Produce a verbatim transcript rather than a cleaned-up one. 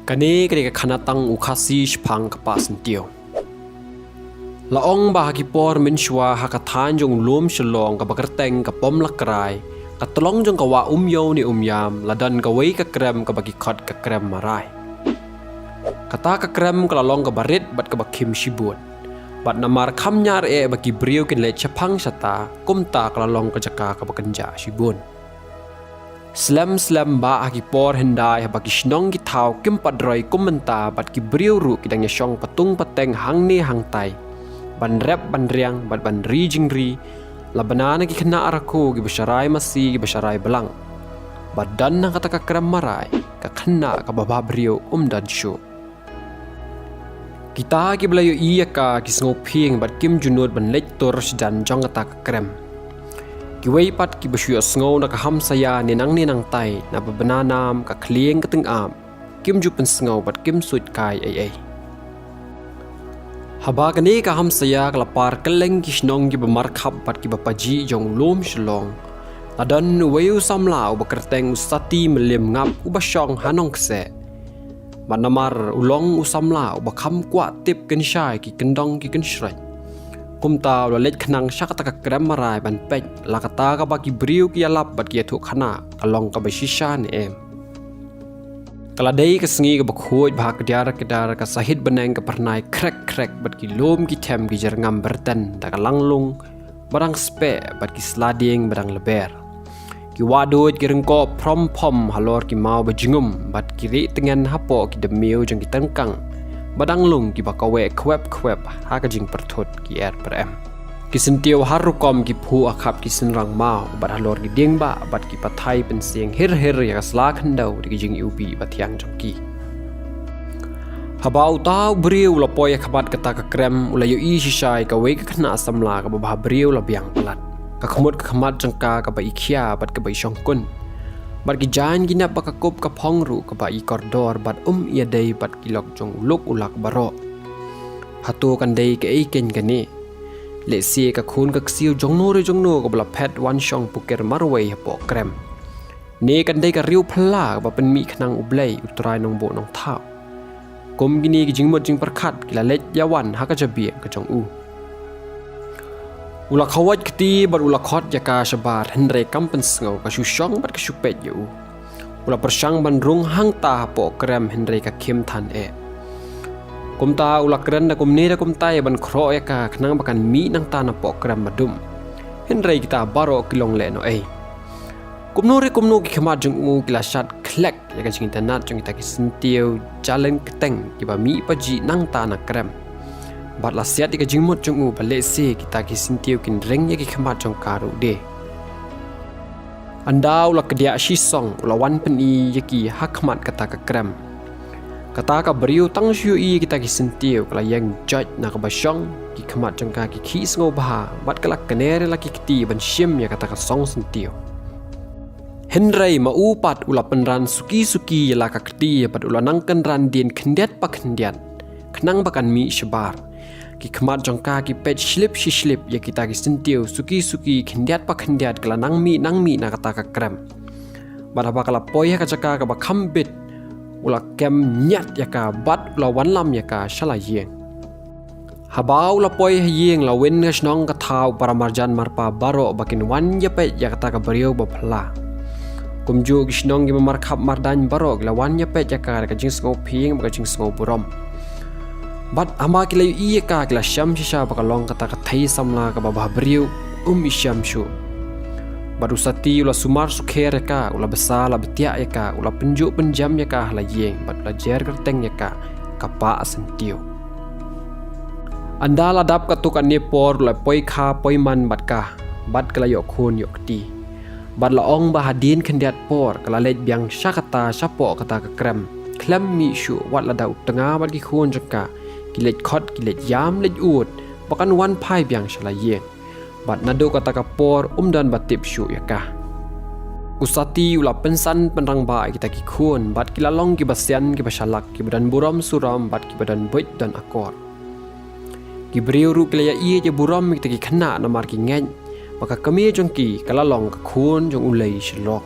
Kane ka dei ka khanatang u Khasi shaphang ka Pah Syntiew. La ong ba ha ki por mynshuwa ha ka thaiñ jong u lum Shillong kaba kyrteng ka Pom Lakrai, ka tyllong jong ka wah Umiew ne Umiam, la don kawei ka krem kaba ki khot ka krem Marai. Kata ka krem ka la long kaba rit bad kaba khim shibun. Bad namar kham ñiar eh ba ki briew kin leit shaphang shata, kumta ka la long ka jaka kaba kynjah shibun. Slem slem bah ha ki por hyndai haba ki shnong ki thaw kim pat roi kum mynta bad ki briew ruh ki dang ïashong patung pateng hangne hangtai, ban rep ban riang bad ban ri jingri, la bna na ki khynnah rakhu kiba sharai masi kiba sharai blang. Bad don na kata ka krem Marai, ka khynnah kaba bhabriew um don shuh. Kita kiba la ïohi ïa ka ki sngewphieng bad kim ju nud ban leit tur shijan jong kata ka krem. Kiwei pat kiba shu ïohsngew na ka hamsaia ne nang ne nangtai, naba bna nam, ka khlieng, ka tyngab, kim ju pynsngew bad kim suid kai ei ei. Haba kane ka hamsaia ka la par kylleng ki shnong kiba markhap bad kiba pajih jong u lum Shillong, la don uwei u samla uba kyrteng u Sati Mylliemngap uba shong ha Nongkseh. Bad namar u long u samla uba kham kwah tip kynshai ki kyndong ki kynshreh, kumta u la leit khnang sha kata ka krem Marai ban peit la kata kaba ki briew ki ïalap bad ki ïathuh khana ka long kaba shisha ne em. Ka la dei ka sngi kaba khuid bha, kdiar kdiar ka sahit bneng ka pyrnai khrek khrek bad ki lum ki them ki jyrngam byrten da ka langlung ba dang speh bad ki sla dieng ba dang lber. Ki wahduid ki ryngkoh phrom phom halor ki maw ba jingum bad ki rieh tngen hapoh ki dmiew jong ki tyngkang ba dang lung kiba kaweh khwep khwep ha ka jingpyrthut ki er pyrem. Ki syntiew har rukom ki phuh ha khap ki synrang maw bad halor ki diengbah bad ki pathai pynsieng hir hir ïa ka sla khyndew da ki jingiwbih ba thiang jong ki. Haba uta u briew u la poi ha khmat kata ka krem, u la ïohi shisha ïa kawei ka khynnah samla kaba bhabriew la biang palat. Ka khmut ka khmat jong ka kaba ikhia bad kaba ishongkun, bad ki jaiñ ki nep ba ka kup ka phong ruh kaba ikordor bad um ïadei bad ki lok jong u luk u lak baroh. Hato kan dei kaei keiñ kane? Lehse ka khun ka ksiew jongno re jongno kaba la phet wan shong pukir marwei hapoh krem. Ne kan dei ka riew phylla kaba pynmih khnang U Blei U Trai Nongbuh Nongthaw. Kum kine ki jingmut jingpyrkhat ki la leit ïawan ha ka jabieng ka jong u. U la khawait kti bad u la khot ïa ka shabar, hynrei kam pynsngew, ka shu shong bad ka shu peit ïa u. U la pyrshang ban rung hangta hapoh krem, hynrei ka khim than eh. Kumta u la kren da kumne da kumtai ban khroh ïa ka khnang ba kan mih nangta napoh krem ba dum. Hynrei kita baroh ki long lehnohei. Kumno re kumno ki khmat jong u ki la shad khlek ïa ka jingitynnad jong kita ki syntiew jalin kyrteng kiba mih pajih nangta na krem. Bad la siat ïa ka jingmut jong u ba lehse kita ki syntiew kin ring ïa ki khmat jong ka ruh de. Ynda u la kdiah shisong, u la wan pyni ïa ki ha khmat kata ka krem. Kata ka briew tang shu ïohi ïa kita ki syntiew ka la ïeng joit na kaba shong, ki khmat jong ka ki khih sngewbha bad ka la kner ïa la ki kti ban shim ïa kata ka song syntiew. Hynrei ma u pat u la pynran suki suki ïa la ka kti bad u la nang kynran dien khyndiat pa khyndiat khnang ba kan mih shabar. Ki khmat jong ka ki peit shlip shi shlip ïa kita ki syntiew suki suki, khyndiat pa khyndiat ka la nang mih nang mih na kata ka krem. Bad haba ka la poi ha ka jaka kaba kham bit, u la kem ñiat ïa ka bad u la wanlam ïa ka sha la ïing. Haba u la poi ha ïing, la win ka shnong ka thaw, para marjan marpa baroh ba kin wan ïapeit ïa kata ka briew ba phylla. Kumjuh ki shnong kiba markhap mardaiñ baroh ki la wan ïapeit ïa ka da ka jingsngewphieng bad ka jingsngewburom. Bad haba ki la ïohi ïa ka ki la shem shisha ba ka long kata ka thei samla kaba bhabriew um ishem shuh. Bad u Sati u la sumar sukher ïa ka, u la bsa la btiah ïa ka, u la pynjuh pynjem ïa ka ha la ïing bad u la jer kyrteng ïa ka ka Pah Syntiew. Ynda la dap katto katne por u la poi kha poi man bad ka, bad ka la ïoh khun ïoh kti. Bad la ong ba hadien khyndiat por ka la leit biang sha kata shapoh kata ka krem khlem mih shuh, wat lada u tnga bad ki khun jong ka ki leit khot ki leit ïam leit ud ba kan wan phai biang sha la ïing. Bad naduh kata ka por um don ba tip shuh ïa ka. U Sati u la pynsan pynrangbah ïa kita ki khun bad ki la long kiba sian kiba shalak, kiba don burom surom bad kiba don buit don akor. Ki briew ruh ki la ïaieit ïaburom ïa kita ki khynnah namar ki ngeit ba ka kmie jong ki ka la long ka khun jong u Lei Shillong.